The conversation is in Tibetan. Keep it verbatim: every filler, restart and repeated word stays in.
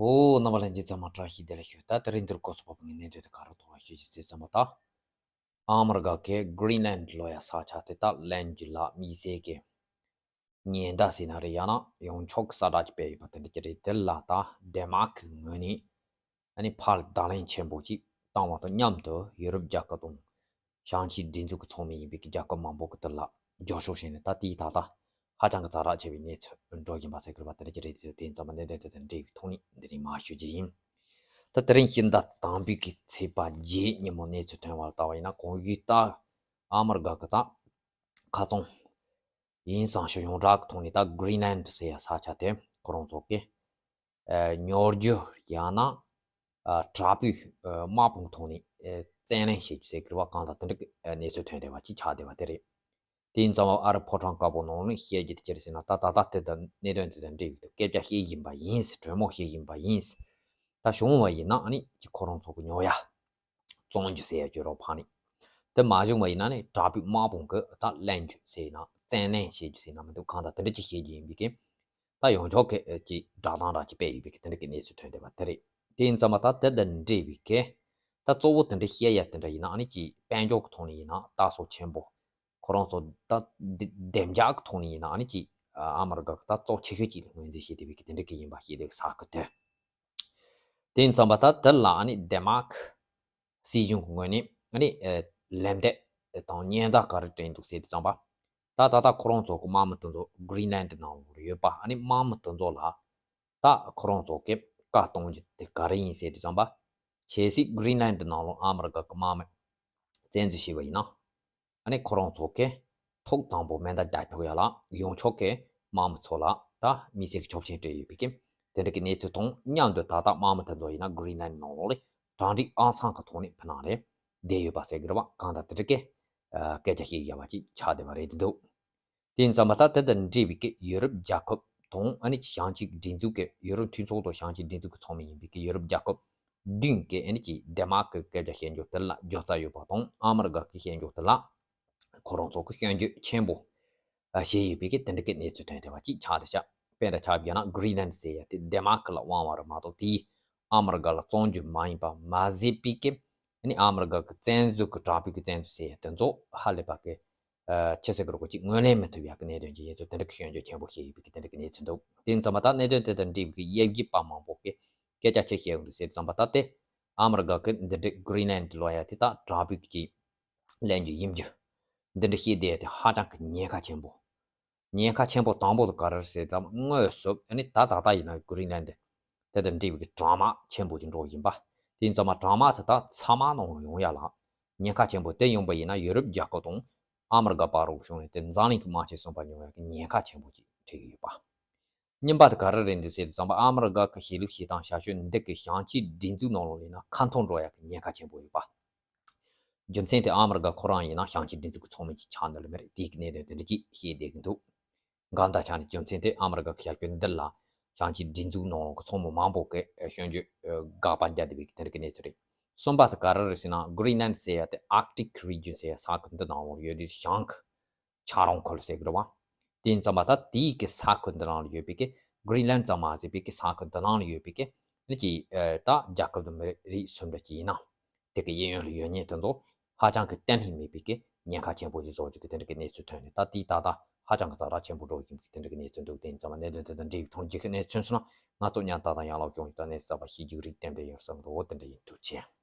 ཨོ། རྣམ་པ་ལྷན་རྒྱས་ཚང་མ་བཀྲ་ཤིས་བདེ་ལེགས་ཞུ། ད་དེ་རིང་འདིར་སྐོར་སོགས་པ་ངས་གནས་ཚུལ་དེ་ག་རུ་ཐོག་ལ་ཞུ་རྒྱུ་ཟེར་ཙམ་པ་ད། ཨ་མི་རི་ཀ་གི་Greenland་ལོ་ཡ་ས་ཆ་དེ་དག་ལེན་རྒྱུ་ལ་དམིགས་བསལ་གྱི་ཉེན་བརྡ་ཟེར་ན་རེད། ཡང་ན་ཡོངས་ཁྱབ་ཀྱི་གསལ་བསྒྲགས་ཅིག་སྤེལ་ཡོད་པ་དེ་འདྲ་ཅིག་རེད། དེ་ལ་ད་ཌེན་མཱརཀ་གི་ངོས་ནས་ཨ་ནི་ཕར་བརྡ་ལན་ཆེན་པོ་ཅིག་བཏང་བ་དང་མཉམ་དུ་ཡུ་རོབ་རྒྱལ་ཁབ་དང་། བྱང་ཕྱོགས་སྒྲིག་འཛུགས་ཀྱི་ཚོགས་མི་ཡིན་པའི་རྒྱལ་ཁབ་མང་པོ་གི་དེ་ལ་རྒྱབ་སྐྱོར་བྱས་ནས། ད་དེའི་ད་ལྟ་ཧ་ཅང་གི་ཛ་དྲག་ཆེ་བའི་གནས་ཚུལ་འགྲོ་བཞིན་པ་ཟེར་དགོས་པ་དེ་འདྲ་ཅིག་རེད། དེ་ཡིན་ཙང་མ་གནད་དོན་དེ་དང་འབྲེལ་བའི་ཐོག་ནས་འདི་རིང་མར་ཞུ་རྒྱུ་ཡིན། ད་དེ་རིང་སྤྱི་ཟླ་དང་པོའི་གི་ཚེས་པ་བརྒྱད་ཉིན་མོ་གནས་ཚུལ་ཐོན་པ་ལ་བལྟས་པ་ཡིན་ན། གོང་ཞུས་ལྟར་ཨ་མི་རི་ཀ་གི་ད་ཁ་ཚོང་ཡིན་ཙང་ཞུ་ཡོངས་གྲགས་ཀྱི་ཐོག་ནས་ད་Greenland་ཟེར་ཡ་ས་ཆ་དེ་ཁོ་རང་ཚོ་གི་ཨ་ཉོ་རྒྱུ་ཡང་ན་ཨ་དྲག་པོའི་ཨ་དམག་དཔུང་ཐོག་ནས་ཨ་བཙན་ལེན་བྱེད་རྒྱུ་ཟེར་གི་རེད་པ། གང་ལྟར་དེ་འདྲ་གི་ཨ་གནས་ཚུལ་ཐོན་བསྡད་པ་ཅིག་ཆགས་བསྡད་པ་དེ་རེད། དེ་ཡིན་ཙང་ཨ་རི་ཕོ་བྲང་དཀར་པོ་ནང་ནས་བཤད་རྒྱུ་དེ་ཅི་རེད་ཟེར་ན། ད་ད་ལྟ་དེ་དང་གནད་དོན་དེ་དང་འབྲེལ་བའི་སྐད་ཆ་བཤད་བཞིན་པ་ཡིན། གྲོས་མོལ་བཤད་བཞིན་པ་ཡིན། ད་བྱུང་བ་ཡིན་ན་ཨ་ནི་ཅིག་ཁོ་རང་ཚོ་གི་ཉོ་ཡ་བཙོང་རྒྱུ་ཟེར་ཡ་བརྗོད་རོགས་ཕ་ནི། དེ་མ་བྱུང་བ་ཡིན་ན་ནི་དྲག་པོའི་དམག་དཔུང་གི་ད་ལེན་རྒྱུ་ཟེར་ན་བཙན་ལེན་བྱེད་རྒྱུ་ཟེར་ན་མི་འདུག། གང་ལྟར་དེ་འདྲ་ཅིག་བཤད་རྒྱུ་ཡིན་པའི་གི། ད་ཡོངས་ཁྱབ་ཀྱི་ཨ་ཅིག་བསྒྲགས་གཏམ་ར་ཅིག་སྤེལ་ཡོད་པའི་གི་དེ་འདྲ་གི་གནས་ཚུལ་ཐོན་བསྡད་པ་དེ་རེད། དེ་ཡིན་ཙང་མ་ད་དེ་དང་འབྲེལ་བའི་གི་ད་གཙོ་བོ་དེ་འདྲ་བཤད་ཡ་དེ་འདྲ་ཡིན་ན་ཨ་ནི་ཅིག་དཔལ་འབྱོར་གི་ཐོག་ནས་ཡིན་ན་ད་སོ་ཆེན་པོ། ཁོ་རང་ཚོ་ད་བདེ་བདེ་འཇགས་ཀྱི་ཐོག་ནས་ཡིན་ན་ཨ་ནི་ཅིག་ཨ་མི་རི་ཀ་གི་ད་གཙོ་ཆེ་ཤོས་ཅིག་ལ་ངོས་འཛིན་བྱེད་བསྡད་པའི་གི་དེ་འདྲ་གི་ཡིན་པ་ཤེས་བསྡད་ས་གི་དེ། དེ་ཡིན་ཙང་པ་ད་དེ་ལ་ཨ་ནི་ཌེན་མཱརཀ་སྲིད་གཞུང་གི་ངོས་ནས་ཨ་ནི་ཨ་ལན་འདེབས་དང་ཉེན་བརྡ་ག་རེ་སྤྲད་འདུག་ཟེར་དུས་ཙམ་པ། ད་ད་ལྟ་ཁོ་རང་ཚོ་གི་དམག་མི་དེ་ཚོ་Greenland་ནང་ལོགས་ཡོད་པ། ཨ་ནི་དམག་མི་དེ་ཚོ་ལ་ད་ཁོ་རང་ཚོ་གི་བཀའ་གཏོང་རྒྱུ་དེ་ག་རེ་ཡིན་ཟེར་དུས་ཙམ་པ། གལ་སྲིད་Greenland་ནང་ལོགས་ཨ་མི་རི་ཀ་གི་དམག་མི་བཙན་འཛུལ་བྱས་པ་ཡིན་ན། ཨ་ནི་ཁོ་རང་ཚོ་གི་ཐོག་དང་པོ་མེ་མདའ་རྒྱག་ཐུབ་ཡ་ལ་ཡོངས་ཁྱབ་ཀྱི་དམག་མི་ཚོ་ལ་ད་དམིགས་བསལ་གྱི་ཆོག་མཆན་སྤྲད་ཡོད་པའི་གི་དེ་འདྲ་གི་གནས་ཚུལ་དང་མཉམ་དུ་ད་ལྟ་དམག་མི་དེ་ཚོ་ཡིན་ན་Greenland་ནང་ལོགས་ལ་གྲ་སྒྲིག་ཨང་གསར་གྱི་ཐོག་ནས་ཕི་ནང་ལ་བསྡད་ཡོད་པ་ཟེར་གི་རེད་པ། གང་ལྟར་དེ་འདྲ་གི་ཨ་སྐད་ཆ་བཤད་ཡ་བ་ཅིག་ཆགས་བསྡད་པ་རེད་འདུག། དེ་ཡིན་ཙང་མ་ད་དེ་དང་འབྲེལ་བའི་གི་ཡུ་རོབ་རྒྱལ་ཁབ་དང་ཨ་ནི་བྱང་ཕྱོགས་སྒྲིག་འཛུགས་ཀྱི་ཡུ་རོབ་མཐུན་ཚོགས་དང་བྱང་ཕྱོགས་སྒྲིག་འཛུགས་ཀྱི་ཚོགས་མི་ཡིན་པའི་གི་ཡུ་རོབ་རྒྱལ་ཁབ་བདུན་གྱིས་ཨ་ནི་ཅིག་ཌེན་མཱརཀ་གི་སྐད་ཆ་བཤད་རྒྱུ་དེ་ལ་རྒྱབ་རྩ་ཡོད་པ་དང་། ཨ་མི་རི་ཀ་གི་བཤད་རྒྱུ་དེ་ལ་ཁོ་རང་ཚོ་གི་སྐྱོན་བརྗོད་ཆེན་པོ་ཨ་བྱས་ཡོད་པའི་གི་དེ་འདྲ་གི་གནས་ཚུལ་ཐོན་བསྡད་པ་ཅིག་ཆགས་བསྡད་ཤག། དཔེར་ན་ཆ་བཞག་ན་Greenland་ཟེར་ཡ་དེ་ཌེན་མཱརཀ་ལ་དབང་བ་རེད་མ་གཏོགས་དེས་ཨ་མི་རི་ཀ་ལ་བཙོང་རྒྱུ་མ་ཡིན་པ་མ་ཟད་པའི་གི་ཨ་ནི་ཨ་མི་རི་ཀ་གི་བཙན་འཛུལ་གི་དྲག་པོའི་གི་བཙན་འཛུལ་ཟེར་ཡ་དེ་ཚོ་ཧ་ལས་པ་གི་ཨ་ཆི་ཟེར་གི་རེད་གོ་ཅིག་ངོས་ལེན་མི་ཐུབ་ཡ་གི་གནད་དོན་ཅིག་ཡིན་ཚུལ་དེ་འདྲ་གི་སྐྱོན་བརྗོད་ཆེན་པོ་བྱས་ཡོད་པའི་གི་དེ་འདྲ་གི་གནས་ཚུལ་འདུག། དེ་ཡིན་ཙང་མ་ད་གནད་དོན་དེ་དང་འབྲེལ་བའི་གི་དབྱེ་བགྱིས་པ་མང་པོ་གི་སྐད་ཆ་ཆེ་བཤད་ཡོང་དུས་ཟེར་ཙམ་པ་ད་དེ་ཨ་མི་རི་ཀ་གི་འདི་འདྲའི་Greenland་ལོ་ཡ་དེ་ད་དྲག་པོའི་གི་ལེན་རྒྱུ་ཡིན་རྒྱུ་འདི་འདྲ་བཤད་བསྡད་ཡ་དེ་ཧ་ཅང་གི་ཉེན་ཁ་ཆེན་པོ། ཉེན་ཁ་ཆེན་པོ་དང་པོ་དེ་ག་རེ་རེད་ཟེར་ཙམ་དངོས་སུ་ཨ་ནི་ད་ད་ལྟ་ཡིན་ན་Greenland་དེ་དང་འབྲེལ་བའི་གི་གྲང་དམག་ཆེན་པོ་ཅིག་འགྲོ་བཞིན་པ། དེ་ཡིན་ཙང་མ་གྲང་དམག་དེ་ད་ཚ་དམག་ནང་ཡོང་ཡ་ལ་ཉེན་ཁ་ཆེན་པོ་དེ་ཡོང་པ་ཡིན་ན་ཡུ་རོབ་རྒྱལ་ཁབ་དང་ཨ་མི་རི་ཀ་བར་དུ་བྱུང་ནས་དེ་འཛམ་གླིང་གི་དམག་ཆེན་གསུམ་པ་ཡོང་ཡ་གི་ཉེན་ཁ་ཆེན་པོ་ཅིག་འཕྲད་ཀྱི་ཡོད་པ། གཉིས་པ་དེ་ག་རེ་རེད་འདུག་ཟེར་དུས་ཙམ་པ་ཨ་མི་རི་ཀ་གི་གཞིས་ལུས་བྱེད་སྟངས་བྱ་སྤྱོད་འདི་གི་བྱང་ཕྱོགས་སྒྲིག་འཛུགས་ནང་ལོགས་ཡིན་ན་ཁ་འཐོར་འགྲོ་ཡ་གི་ཉེན་ཁ་ཆེན་པོ་ཡོད་པ། རྒྱུ་མཚན་དེ་ཨ་མི་རི་ཀ་ཁོ་རང་ཡིན་ན་བྱང་ཕྱོགས་སྒྲིག་འཛུགས་ཀྱི་ཚོགས་མི་ཅིག་ཆགས་འདུག་ལ་མེད་རེད། དེའི་གི་གནད་དོན་དེ་འདྲ་ཅིག་བཤད་བསྡད་ཀྱི་འདུག། འགའ་ད་ཆ་ནས་རྒྱུ་མཚན་དེ་ཨ་མི་རི་ཀ་གི་བྱ་སྤྱོད་འདི་ལ་བྱང་ཕྱོགས་སྒྲིག་འཛུགས་ནང་ལོགས་ཀྱི་ཚོགས་མི་མང་པོ་གི་སྐྱོན་བརྗོད་དགག་པ་རྒྱག་བསྡད་པའི་གི་དེ་འདྲ་གི་གནས་ཚུལ་རེད། གསུམ་པ་དེ་ག་རེ་རེད་ཟེར་ན་Greenland་ཟེར་ཡ་དེ་Arctic region་ཟེར་ཡ་ས་ཁུལ་འདི་ནང་ལོགས་ཡོད་དུས་བྱང་གི་ཆ་རོགས་ཁུལ་ཟེར་གི་རེད་བ། དེ་ཡིན་ཙམ་པ་ད་དེའི་གི་ས་ཁུལ་འདི་ནང་ལ་ཡོད་པའི་གི་Greenland་ཙམ་མ་ཟད་པའི་གི་ས་ཁུལ་འདི་ནང་ལ་ཡོད་པའི་གི་ནི་ཅི་ད་རྒྱལ་ཁབ་དང་མི་རིགས་སུ་འདྲ་ཅིག་ཡིན་ན་དེ་གི་གཡས་གཡོན་ལ་ཡོད་མཁན་དེ་ཚོ་ཧ་ཅང་གི་བརྟན་ལྷིང་མེད་པའི་གི་ཉེན་ཁ་ཆེན་པོ་ཞིག་བཟོ་རྒྱུ་གི་དེ་འདྲ་གི་གནས་ཚུལ་ཐོན་ནས་ད་དེའི་ད་ལྟ་ཧ་ཅང་གི་ཛ་དྲག་ཆེན་པོ་འགྲོ་བཞིན་པའི་གི་དེ་འདྲ་གི་གནས་ཚུལ་འདུག། དེ་ཡིན་ཙམ་པ་གནད་དོན་དེ་དང་འབྲེལ་བའི་ཐོག་རྒྱལ་ཁབ་གནས་ཚུལ་སོང་ན་ང་ཚོ་ཉན་ད་དང་ཡང་ལོག་ཡོང་ཡོད་ད་གནས་ཚུལ་གསར་པ་ཤེས་རྒྱུ་རིགས་གཏན་འབེབས་ཡོད་བསམ་འདུག། འོ་དེ་འདྲ་ཡིན། ཐུགས་རྗེ་ཆེ།